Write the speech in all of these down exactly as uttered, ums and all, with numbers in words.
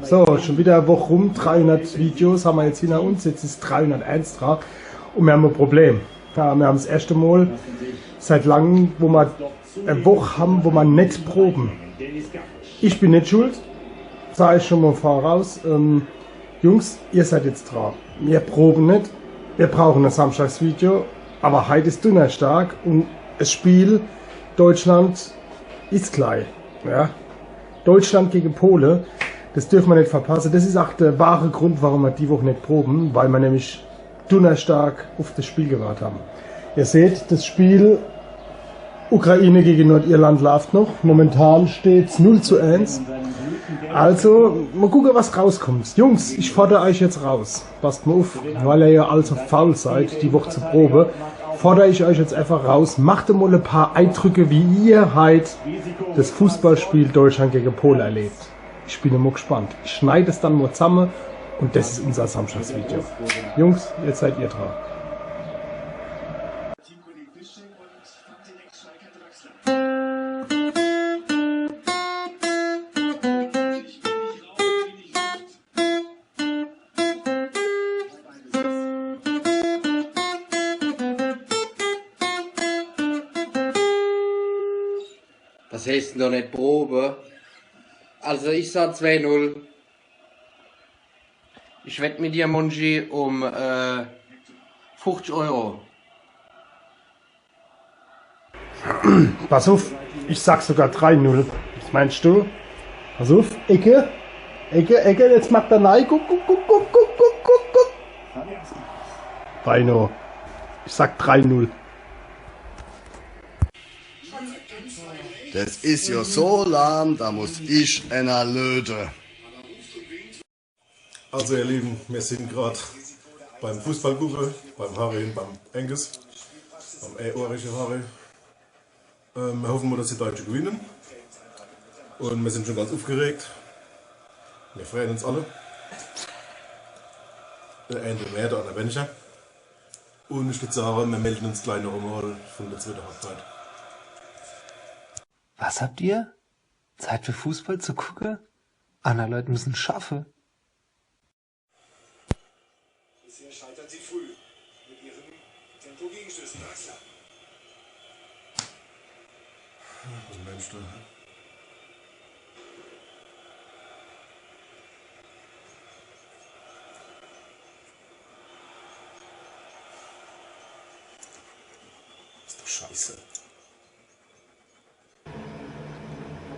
So, schon wieder e Woch rum, dreihundert Videos haben wir jetzt hinter uns, jetzt ist dreihunderteins dran und wir haben ein Problem. Ja, wir haben das erste Mal seit langem, wo wir e Woch haben, wo wir nicht proben. Ich bin nicht schuld, sage ich schon mal voraus. Ähm, Jungs, ihr seid jetzt dran. Wir proben nicht, wir brauchen ein Samstagsvideo, aber heute ist Donnerstag und das Spiel Deutschland ist gleich. Ja? Deutschland gegen Pole, das dürfen wir nicht verpassen. Das ist auch der wahre Grund, warum wir die Woche nicht proben, weil wir nämlich Donnerstag auf das Spiel gewartet haben. Ihr seht, das Spiel Ukraine gegen Nordirland läuft noch. Momentan steht's null zu eins. Also, mal gucken, was rauskommt. Jungs, ich fordere euch jetzt raus. Passt mal auf, weil ihr ja all so faul seid, die Woche zu proben, fordere ich euch jetzt einfach raus. Macht mal ein paar Eindrücke, wie ihr heute das Fußballspiel Deutschland gegen Pole erlebt. Ich bin mal gespannt. Ich schneide es dann mal zusammen und das ist unser Samstagsvideo. Jungs, jetzt seid ihr dran. Was heißt denn da nicht Probe? Also ich sag zwei null. Ich wett mit dir, Monchi, um äh, fünfzig Euro. Pass auf, ich sag sogar drei null. Was meinst du? Pass auf, Ecke, Ecke, Ecke, jetzt macht er nein. Guck, guck, guck. Beino, ich sag drei null. Das is ja so lahm, da muss ich einer löte. Also ihr Lieben, wir sind gerade beim Fußballgucke, beim Harry und beim Angus, beim ehrliche Harry. Ähm, wir hoffen mal, dass die Deutschen gewinnen. Und wir sind schon ganz aufgeregt. Wir freuen uns alle. Der eine mehr, der andere weniger. Und ich würde sagen, wir melden uns gleich noch einmal von der zweiten Halbzeit. Was habt ihr? Zeit für Fußball zu gucken? Andere Leute müssen schaffen. Bisher scheitern sie früh mit ihren Tempo-Gegenstößen, Draxler. Was meinst du? Ist doch scheiße.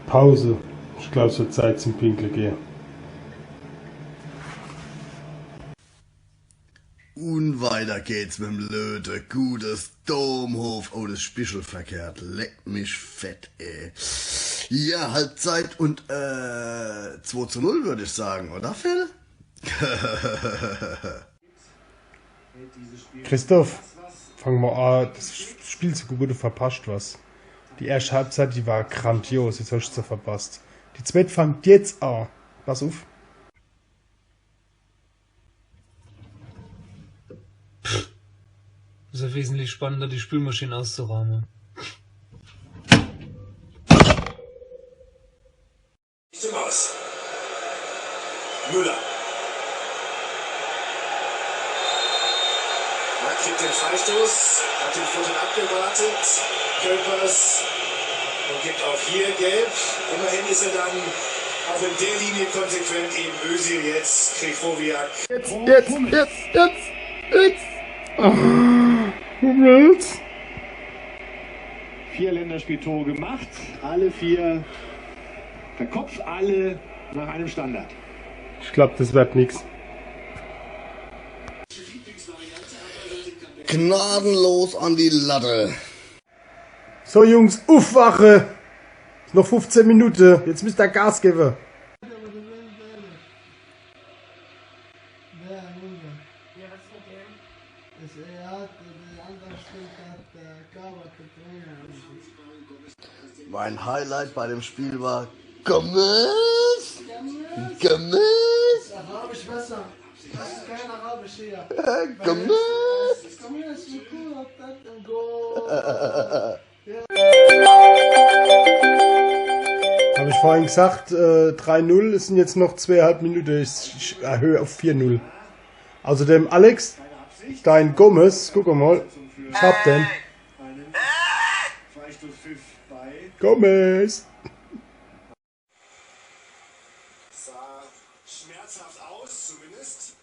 Pause. Ich glaub, es wird Zeit zum Pinkeln gehen. Und weiter geht's mit dem Löte. Gutes Domhof. Oh, das Spichel verkehrt. Leck mich fett, ey. Ja, Halbzeit und äh, zwei zu null, würde ich sagen, oder Phil? Christoph, fang mal an, das Spiel zu gucken, du verpasst was. Die erste Halbzeit, die war grandios, jetzt hast du sie verpasst. Die zweite fängt jetzt an. Pass auf. Ist ja wesentlich spannender, die Spülmaschine auszuraumen. Zum Aus. Müller. Er kriegt den Freistoß, hat den Vorteil abgewartet. Kölpers und gibt auch hier Gelb. Immerhin ist er dann auch in der Linie konsequent, eben Özil jetzt, Krychowiak. Jetzt, jetzt, jetzt, jetzt, jetzt. Ah, Hummels. Vier Länderspieltore gemacht, alle vier per Kopf, alle nach einem Standard. Ich glaub, das wird nix. Gnadenlos an die Latte. So, Jungs, aufwache! Noch fünfzehn Minuten, jetzt müsst ihr Gas geben. Mein Highlight bei dem Spiel war Gomez. Gomez. Arabisch besser. Das ist kein Arabisch hier. Gomez. Gomez, wie cool hat das denn go? Hab ich Vorhin gesagt, äh, drei null, es sind jetzt noch zweieinhalb Minuten, ich, ich erhöhe auf vier null. Also dem Alex, dein Gomez, guck mal, ich hab den. Gomez. Sah schmerzhaft aus, zumindest.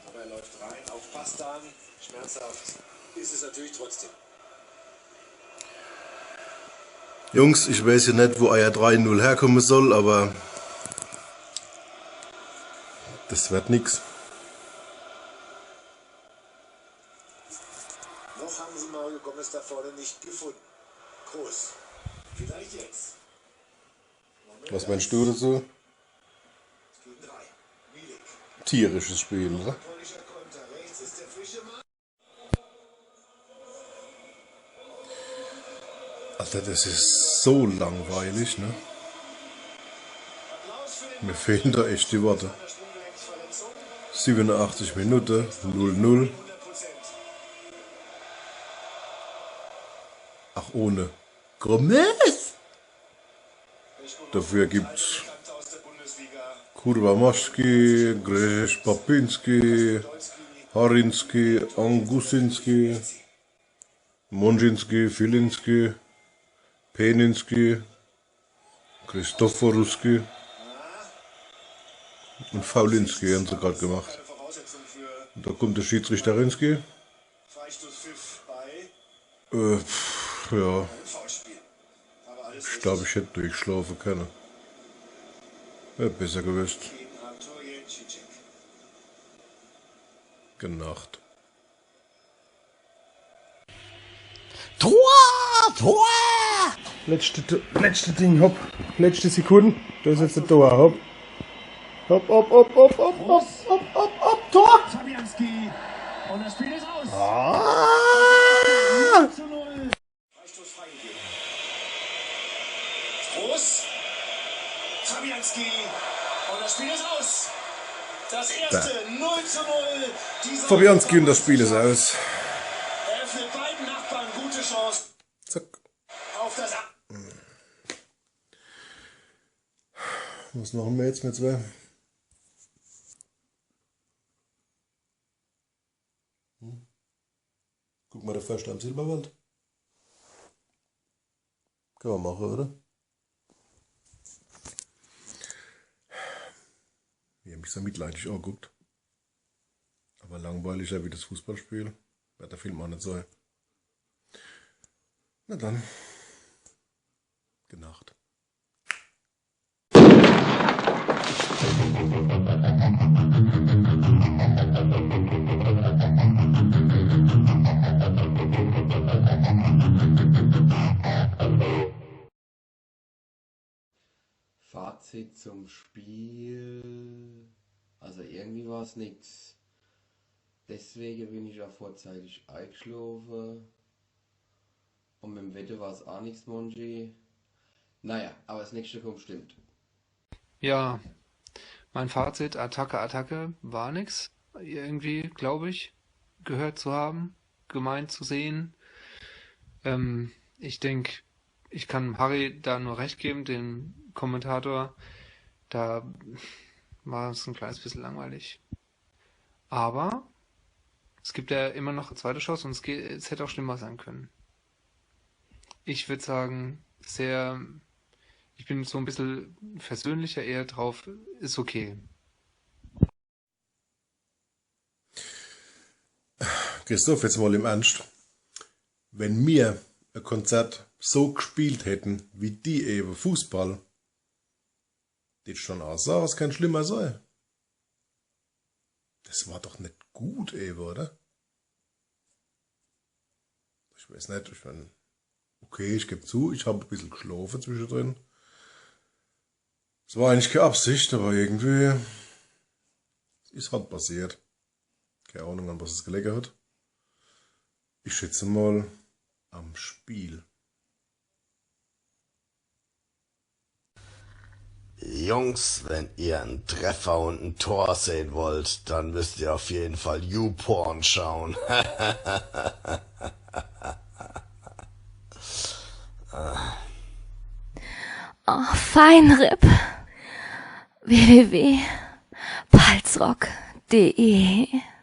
Aber er läuft rein auf Pastan. Schmerzhaft ist es natürlich trotzdem. Jungs, ich weiß ja net, wo eier drei null herkomme soll, aber das wird nix. Noch haben sie Mario Gomez da vorne nicht gefunden. Groß. Vielleicht jetzt. Was meinst du dazu? Tierisches Spiel, oder? Alter, das ist so langweilig, ne? Mir fehlen da echt die Worte. Siebenundachtzig Minuten, null null. Ach, ohne Gomez? Dafür gibt's Kurwa Maschki, Grzegorz Papinski, Harinski, Angusinski, Monschinski, Filinski, Peninski, Christoforuski und Faulinski haben sie gerade gemacht. Und da kommt der Schiedsrichter Rinski. Äh, pff, ja. Ich glaube, ich hätte durchschlafen können. Wäre besser gewesen. Gute Nacht. Tor! Tor! Letzte, letzte Ding, hopp. Letzte Sekunde. Da ist jetzt der Tor, hopp. Hopp, hopp, hopp, Tor! Fabianski. Und das Spiel ist aus. Ah! Freistoß freigegeben. Groß. Fabianski. Und das Spiel ist aus. Das erste null zu null dieser Fabianski und das Spiel ist aus. Eröffnet beiden Nachbarn gute Chancen. Zack. Auf das A- Was machen wir jetzt mit zwei? Hm? Guck mal, der Förster am Silberwald. Können wir machen, oder? Wie er mich so mitleidig anguckt. Aber langweiliger wie das Fußballspiel wird der Film auch nicht sein. Na dann. Gute Nacht. Fazit zum Spiel. Also irgendwie war's nix. Deswegen bin ich auch vorzeitig eingeschlafen. Und mit dem Wetter war's auch nix, Monchi. Naja, aber das nächste kommt bestimmt. Ja, mein Fazit, Attacke, Attacke, war nix. Irgendwie, glaube ich, gehört zu haben, gemeint zu sehen. Ähm, ich denk, ich kann Harry da nur recht geben, dem Kommentator. Da war es ein kleines bisschen langweilig. Aber es gibt ja immer noch eine zweite Chance und es, geht, es hätte auch schlimmer sein können. Ich würde sagen, sehr, ich bin so ein bisschen versöhnlicher eher drauf, ist okay. Christoph, jetzt mal im Ernst. Wenn mir ein Konzert so gespielt hätten wie die eben Fußball, das schon auch so, es kann schlimmer sein. Das war doch nicht gut, eben, oder? Ich weiß nicht, ich mein, okay, ich gebe zu, ich habe ein bisschen geschlafen zwischendrin. Es war eigentlich keine Absicht, aber irgendwie ist halt passiert. Keine Ahnung, an was es gelegen hat. Ich schätze mal am Spiel. Jungs, wenn ihr einen Treffer und ein Tor sehen wollt, dann müsst ihr auf jeden Fall YouPorn schauen. Oh, Feinripp. W W W Palzrock Punkt D E.